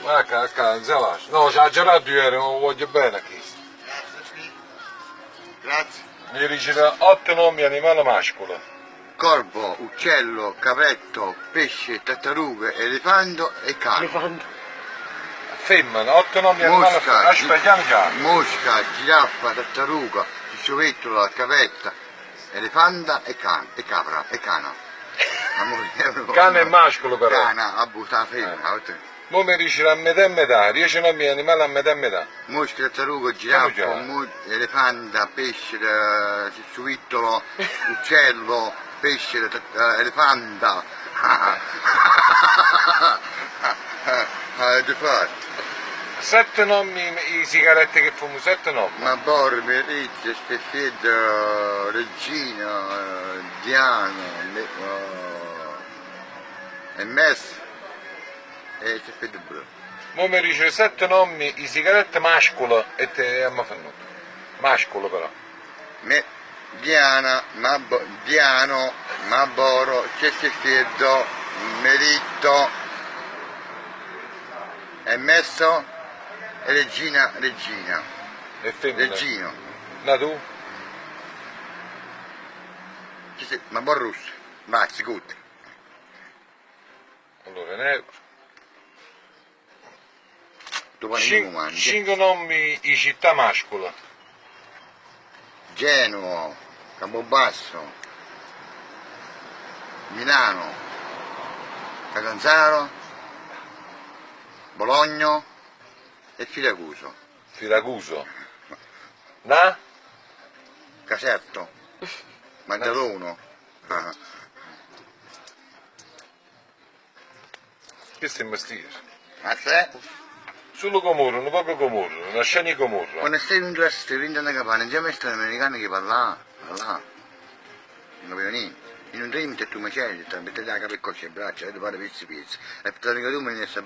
Ma ccà, ccà, non si lascia. No, c'ha già dato ieri, non lo voglio bene a chisto. Grazie, Grazie. Mi dice otto nomi animali mascolo. Corvo, uccello, capretto, pesce, tartaruga, elefante e cane. Elefante. Femmina, otto nomi animali Mosca, Aspetta, piano piano. mosca, giraffa, tartaruga, cicciuvettola, capretta, elefanta e cane, e capra, e cana. Amore, Cane è mascolo però. Cana, a buttare la femmina. Eh. Mo mi dice a metà e metà, dieci nomi animali a metà e metà. Mosca, tartaruga, Piano giraffa, piano. elefanta, pesce, cicciuvittolo, uccello, pesce, elefanta. Avete fatto? Sette nomi i sigarette che fumo, sette nomi. Ma Bormi, Rizzi, Steffiedo, Regina, Diana, e Messi e Steffiedo Blu. Mo mi dice sette nomi i sigarette mascolo e te abbiamo fatto. Mascolo però. Me, Diana, Mabbo, Diano, Maboro, Cestefiedo, Meritto, e Messo e Regina, Regina, E femmina. Regino. Na tu? Ma buon russo, mazzi, good. Allora, ne... Domani non mangi. Cinque nomi i città mascola. Genova, Campobasso, Milano, Catanzaro, Bologna e Filacuso. Siracuso. Na? Caserto, Maddalone. Ah, Questo è il mestiere. Ma se Solo Comorro, un poco Comorro, una scena di Comorro. quando stai in un stai in una campana, insieme a stare americano che parla, parla. Non capivo niente. In un treno tu macelli, ti metti la capo e cosce e braccia, e tu parli pizzi pizzi. E per tu me ne sa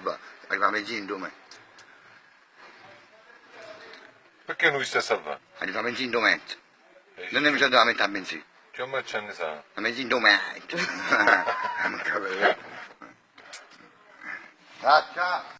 arriva a benzina tu me. Perché non sta a salvare? Arriva a benzina tu mezzo. Non ne mi sono dovuto mettere la benzina. C'è un ce ne sa. La benzina tu mezzo. Non capivo. Ciao, ciao.